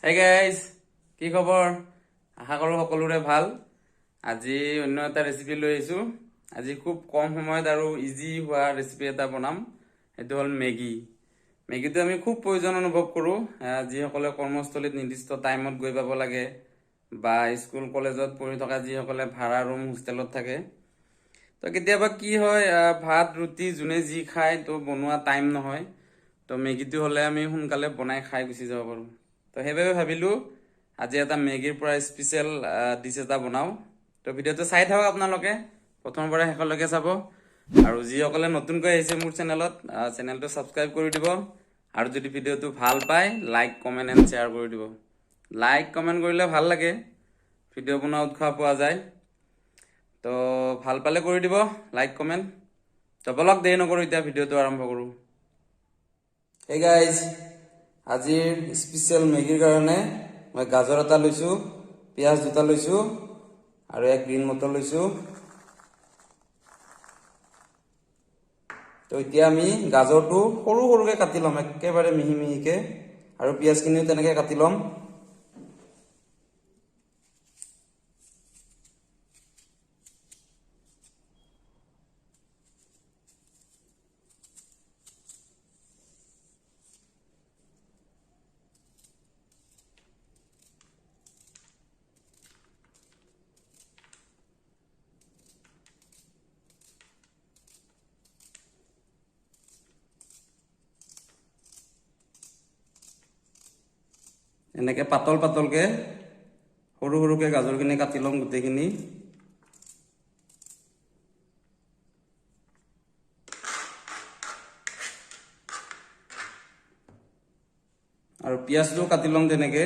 Hey guys, কি খবৰ? আশা কৰোঁ সকলোৰে ভাল। আজি অন্য এটা ৰেচিপি লৈ আহিছোঁ। আজি খুব কম সময়ত আৰু ইজি হোৱা ৰেচিপি এটা বনাম, সেইটো হ'ল মেগী। মেগীটো আমি খুব প্ৰয়োজন অনুভৱ কৰোঁ, যিসকলে কৰ্মস্থলীত নিৰ্দিষ্ট টাইমত গৈ পাব লাগে বা স্কুল কলেজত পঢ়ি থকা যিসকলে ভাড়া ৰুম হোষ্টেলত থাকে। তো কেতিয়াবা কি হয়, ভাত ৰুটি যোনে যি খায় তো বনোৱা টাইম নহয়, তো মেগীটো হ'লে আমি সোনকালে বনাই খাই গুচি যাব পাৰোঁ। তো সেইবাবে ভাবিলোঁ আজি এটা মেগীৰ পৰা স্পেচিয়েল ডিছ এটা বনাওঁ। তো ভিডিঅ'টো চাই থাকক আপোনালোকে, প্ৰথমৰ পৰা শেষলৈকে চাব। আৰু যিসকলে নতুনকৈ আহিছে মোৰ চেনেলত, চেনেলটো ছাবস্ক্ৰাইব কৰি দিব। আৰু যদি ভিডিঅ'টো ভাল পায় লাইক, কমেণ্ট এণ্ড শ্বেয়াৰ কৰি দিব। লাইক কমেণ্ট কৰিলে ভাল লাগে, ভিডিঅ' বনোৱা উৎসাহ পোৱা যায়। তো ভাল পালে কৰি দিব লাইক কমেণ্ট। তো বলক দেৰি নকৰোঁ, এতিয়া ভিডিঅ'টো আৰম্ভ কৰোঁ। হে গাইজ, আজিৰ স্পেচিয়েল মেগীৰ কাৰণে মই গাজৰ এটা লৈছোঁ, পিঁয়াজ দুটা লৈছোঁ আৰু এক গ্ৰীণ মটৰ লৈছোঁ। তো এতিয়া আমি গাজৰটো সৰু সৰুকৈ কাটি ল'ম, একেবাৰে মিহি মিহিকৈ, আৰু পিঁয়াজখিনিও তেনেকৈ কাটি ল'ম। এনেকে পাতল পাতলকে সৰু সৰুকে গাজৰখিনি কাটি ল'ম গোটেইখিনি। আৰু পিঁয়াজটোও কাটি ল'ম তেনেকে।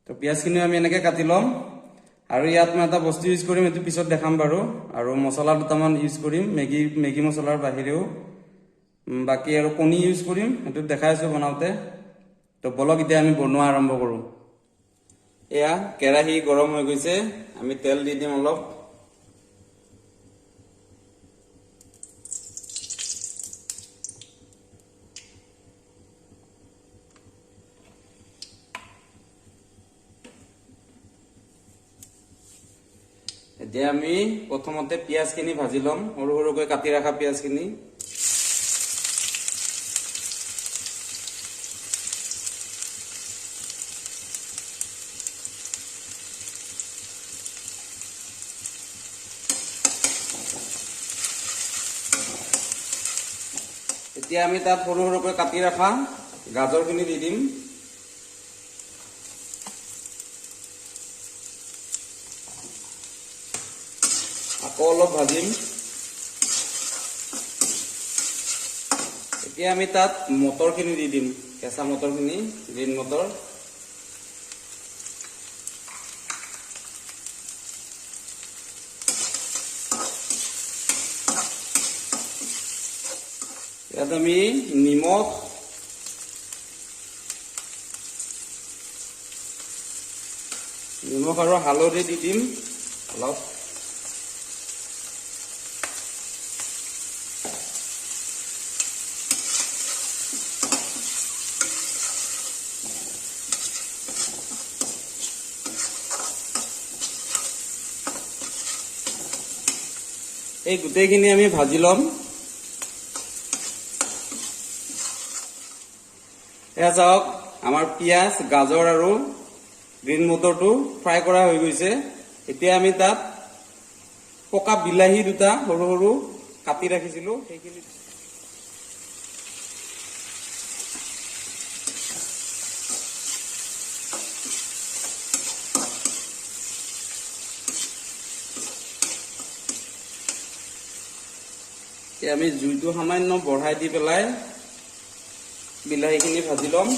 তো পিঁয়াজখিনিও আমি এনেকে কাটি ল'ম। আৰু ইয়াত মই এটা বস্তু ইউজ কৰিম, এইটো পিছত দেখাম বাৰু। আৰু মছলা দুটামান ইউজ কৰিম, মেগী মছলাৰ বাহিৰেও বাকী আৰু কণী ইউজ কৰিম, সেইটো দেখাই আছোঁ বনাওঁতে। তো বলক এতিয়া আমি বনোৱা আৰম্ভ কৰোঁ। এয়া কেৰাহী গৰম হৈ গৈছে, আমি তেল দি দিম অলপ। এতিয়া আমি প্ৰথমতে পিঁয়াজখিনি ভাজি ল'ম, সৰু সৰুকৈ কাটি ৰখা পিঁয়াজখিনি। এতিয়া আমি তাত সৰু সৰুকৈ কাটি ৰখা গাজৰখিনি দি দিম। আকৌ অলপ ভাজিম। এতিয়া আমি তাত মটৰখিনি দি দিম, কেঁচা মটৰখিনি, গ্ৰীণ মটৰ। ইয়াত আমি নিমখ, নিমখ আৰু হালধি দি দিম অলপ। এই গোটেইখিনি আমি ভাজি ল'ম। এয়া চাওক, আমাৰ পিঁয়াজ, গাজৰ আৰু গ্ৰীণ মটৰটো ফ্ৰাই কৰা হৈ গৈছে। এতিয়া আমি তাত পকা বিলাহী দুটা সৰু সৰু কাটি ৰাখিছিলোঁ, সেইখিনি এতিয়া আমি জুইটো সামান্য বঢ়াই দি পেলাই বিলাহীখিনি ভাজি ল'ম।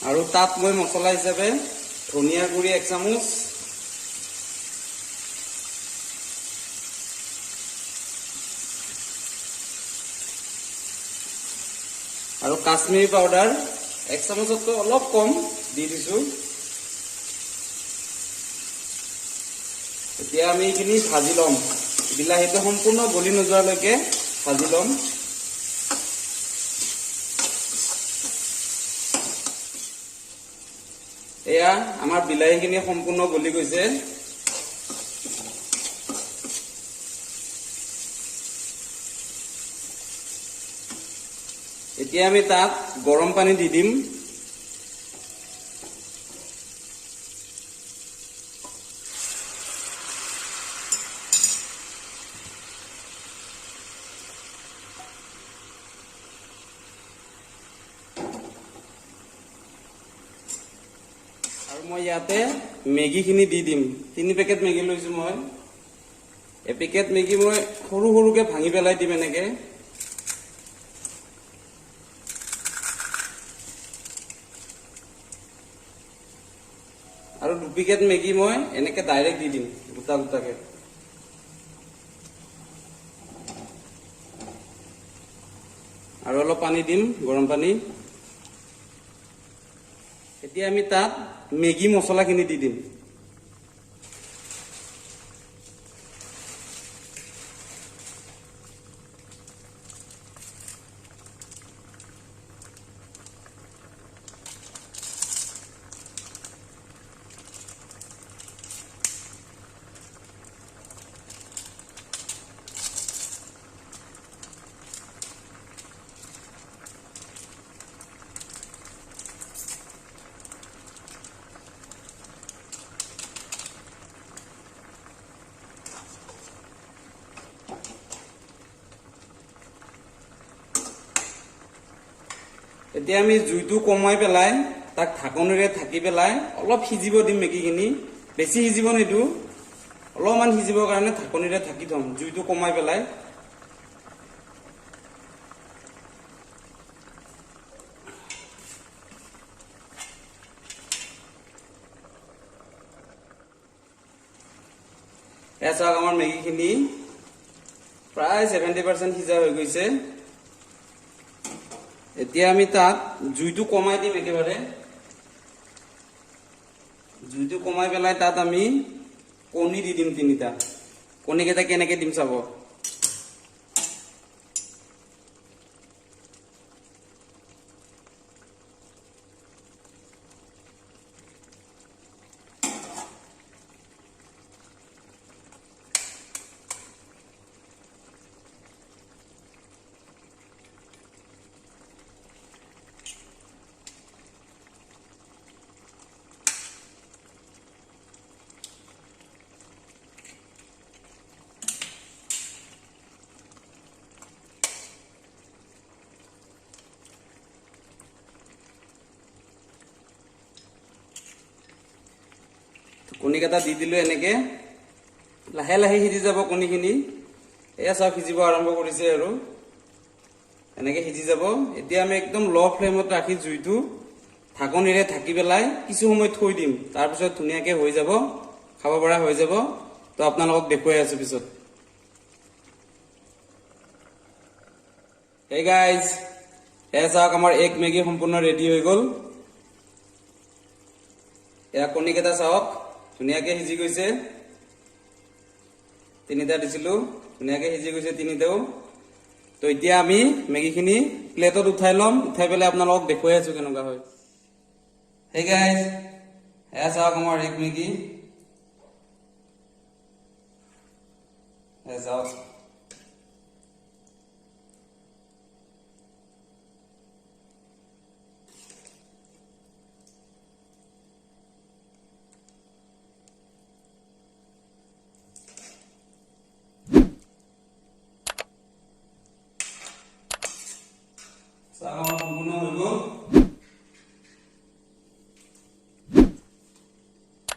আৰু তাত মই মছলা হিচাপে ধনিয়া গুড়ি 1 চামুচ, আৰু কাশ্মীৰী পাউডাৰ 1 চামুচতকৈ অলপ কম দি দিছো। এতিয়া আমি এইখিনি ভাজি ল'ম। বিলাহীটো সম্পূৰ্ণ গলি নোযোৱালৈকে ভাজি ল'ম। এয়া আমাৰ বিলাহীখিনি সম্পূৰ্ণ গলি গৈছে। এতিয়া আমি তাত গৰম পানী দি দিম। আৰু মই ইয়াতে মেগীখিনি দি দিম। 3 পেকেট মেগী লৈছো মই। এপেকেট মেগী মই সৰু সৰুকে ভাঙি পেলাই দিম এনেকে। আৰু 2 পেকেট মেগী মই এনেকে ডাইৰেক্ট দি দিম গোটা গোটাকে। আৰু অলপ পানী দিম, গৰম পানী। এতিয়া আমি তাত মেগী মছলাখিনি দি দিম। এতিয়া আমি জুইটো কমাই পেলাই তাক ঢাকনিৰে ঢাকি পেলাই অলপ সিজিব দিম মেগীখিনি। বেছি সিজিব নিদিওঁ, অলপমান সিজিবৰ কাৰণে ঢাকনিৰে ঢাকি থ'ম জুইটো কমাই পেলাই। এয়া চাওক আমাৰ মেগীখিনি প্ৰায় 70% সিজা হৈ গৈছে। এতিয়া আমি তাত জুইটো কমাই দিম একেবাৰে। জুইটো কমাই পেলাই তাত আমি কণী দি দিম 3টা। কণীকেইটা কেনেকে দিম চাব। কণীকেইটা দি দিলো এনেকে, লাহে লাহে সিজি যাব কণীখিনি। এয়া চাওক সিজিব আৰম্ভ কৰিছে আৰু এনেকে সিজি যাব। এতিয়া আমি একদম ল' ফ্লেমত ৰাখি জুইটো ঢাকনিৰে ঢাকি পেলাই কিছু সময় থৈ দিম। তাৰপিছত ধুনীয়াকে হৈ যাব, খাব পৰা হৈ যাব। আপোনালোকক দেখুৱাই আছো পিছত। হে গাইজ, এয়া চাওক আমাৰ এগ মেগী সম্পূৰ্ণ ৰেডি হৈ গ'ল। এয়া কণীকেইটা চাওক ধুনীয়াকে সিজি গৈছে। 3টা দিছিলো, ধুনীয়াকে সিজি গৈছে 3টাও। এতিয়া আমি মেগীখিনি প্লেটত উঠাই ল'ম, উঠাই পেলাই আপোনালোকক দেখুৱাই আছো কেনেকুৱা হয়। হে গাইজ, এয়া চাওক আমাৰ এগ মেগী। এয়া চাওক। চাওক আমাৰ সম্পূৰ্ণ হৈ গ'ল।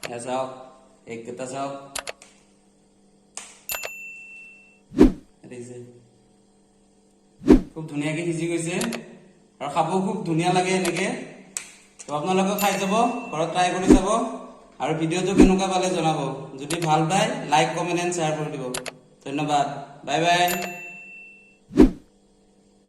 এয়া চাওক, এগকেইটা চাওক, দেখিছে খুব ধুনীয়াকে সিজি গৈছে আৰু খাব খুব ধুনীয়া লাগে এনেকে। তো আপোনালোকেও খাই চাব, ঘৰত ট্ৰাই কৰি চাব আৰু ভিডিঅ'টো কেনেকুৱা পালে জনাব। যদি ভাল পায়, লাইক, কমেণ্ট এণ্ড শ্বেয়াৰ কৰি দিব। ধন্যবাদ, বাই বাই।